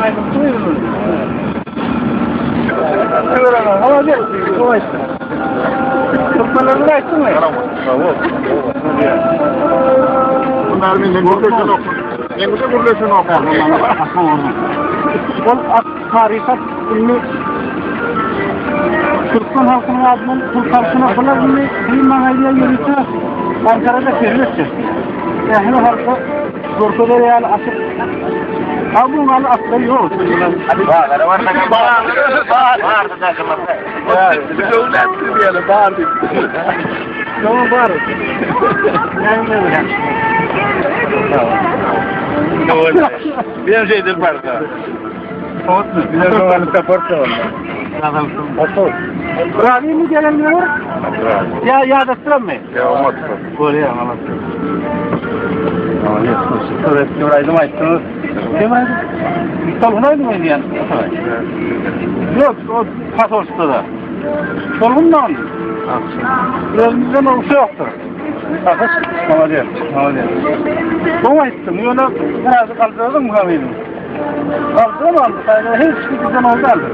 Aýdymçy gyzmy? Molodec, gowy aýtdyň. Türkmenlerden aýtdyňmy? Bunlar menden gürleşenok. Men bilen gürleşenok. Ol at taryhat indi Türkmen halkynyň adyndan Türk halkyna bular indi bir maňa diýen ýörite Ankarada sergi etjek. Ähli halka görkezer ýaly açyk. Ha bu maly atlar ýok. Tamam bar. Bir şeydir barda. Ravi mi gelen diyor? Ya yağdattıran mı? Ya olmaz. Bolýar, malades. Evet, bir aýdym aýtdyňyz. Kim aýdym? Solgun aýdym aýdýan. Ýok, o pasolçda da. Solgun da onda. Özümizden o şey ýokdur. Akyş, malades, malades. Gowy aýtdyň, ýöne biraz galdyrdyň mukamyny. Galdyramam, hiç kimden oldy aldy.